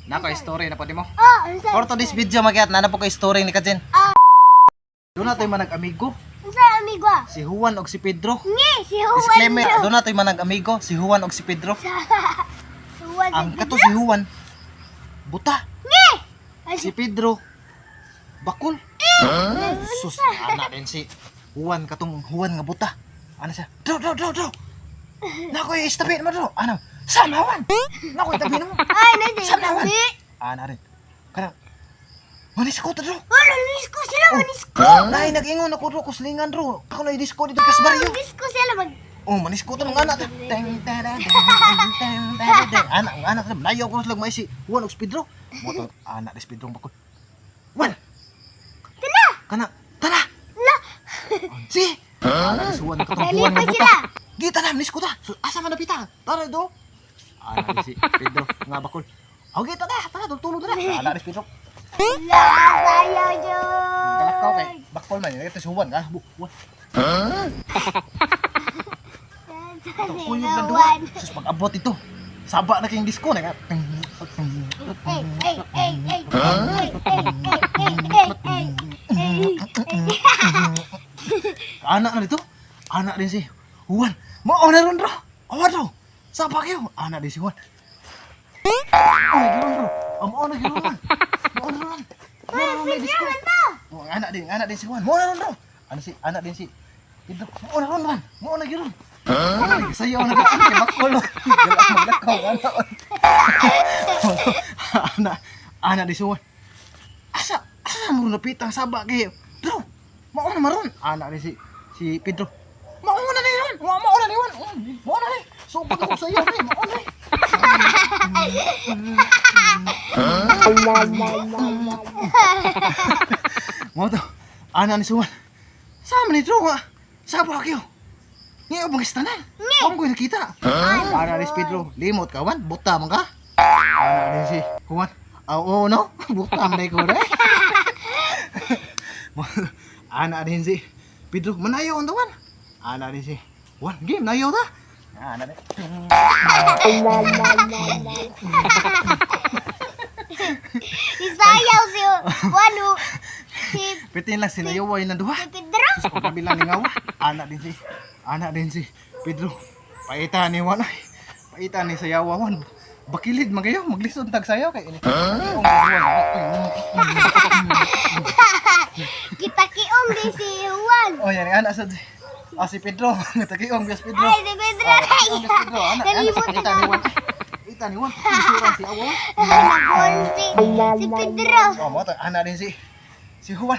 Nako story na pwede mo. Oh, unsa? For today's video magyat na po kay story ni Kajin. Ah. Doon na tayo manag-amigo, Unsa amigo? Ah? si Juan og si Pedro. Ngi, si Juan. Disclaimer, doon na tayo manag-amigo, si Juan og si Pedro. Juan. Ang kato si Juan, buta. Ngi! Ay, Si Pedro, bakul. Sus, ana din si Juan katong Juan nga buta. Ana siya, draw, draw, draw, draw. Nako, istabi mo, draw. Ana, sama Juan. Nako, itabi mo. Ay, nadi. Sama Juan. Nadi. Ana rin. Kanang, manis ko to, draw. Wala, nisko sila, manisko. Nay, nag-ingon ako, draw, kuslingan, draw. Ako na i-disco dito, kasbaryo. Manisko sila mag. Oh, manis ko to mga anak. Teng tara teng teng tara teng. Anak, ang anak layo ko slag maisi. Juan og si Pedro. Moto anak ni si Pedro ang bakul. Juan. Tala! Kana, tara. La! Sige. Anak ni si Juan katong Dali Juan pa nga buta. sila. Gi tara, manis ko ta. So, asa man napita? Tara do. Anak ni si Pedro nga bakul. Okay, tara, tara, tulog tara. Anak ni si Pedro. La, sayaw jud. Kalakaw kay bakol man ito si Juan ka. Bu, Juan. Kuyog lang duha. Sus pag-abot ito. Saba na kayong disco na nga. Ay, ay, ay, ay, ay, ay, ay, ay, ay, ay, ay. Anak na dito. Anak din si Juan. Mao na ron bro. Awa bro. Saba kayo. Anak din si Juan. Oh, na ron bro. Mao na ron. Mao na ron. Mao na ron may disco. Oh, anak din si Juan. Mao na ron bro. Ano si anak din si Pedro. Mao na ron man. Mao na ron. Ay, sayo na ron. Kay bakol. Maglakaw anak. Anak, anak din si Juan. Asa, asa mo napitang saba kay Pedro? Mao na maron. Anak ni si si Pedro. Mao na ni ron. Mao mao na ni Juan. Mao na ni. Sugod ako sa iyo ni. Mao na ni. Mao to. Anak ni si Juan. Sama ni Pedro nga. Saba kayo. Ngayon bang istanan? Huwag ko nakita. Anak ni si Pedro, limot ka, Juan. Buta man ka. Anak ni si Juan. Ah, oo, no? Buta man ko rin. Anak din si Pedro, manayaw ang tawan. Anak din si Juan, game, nayaw ta. Anak din. Isayaw si Juan, oh. Si Pitin lang sinayaway ng duha. si Pedro. Sus, pagkabilang ni ngawa. Anak din si Pedro. Paita ni Juan ay. Paita ni sayawa Juan. Bakilid man kayo, maglisod tag sayaw kay ini. Kitakiong din si Juan. Oh, yan anak sa Ah, si Pedro. Tagiong si Pedro. Ay, si Pedro. Oh, tagiong si Pedro. Anak, anak, Nalimot paita ni Juan. Paita ni Juan. Isuran si Awa. Nagol si si Pedro. Oh, mo to anak din si si Juan.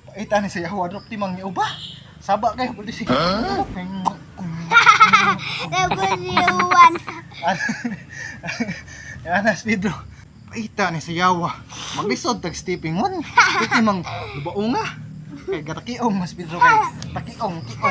Paita ni si Juan drop timang ni uba. Saba kayo pwede si. Nagol si Juan. Ana si Pedro. Paita ni si Yawa. Maglisod tag stepping one. Pwede mang lubaunga. Kay gatakiong mas Pedro kay takiong kiong.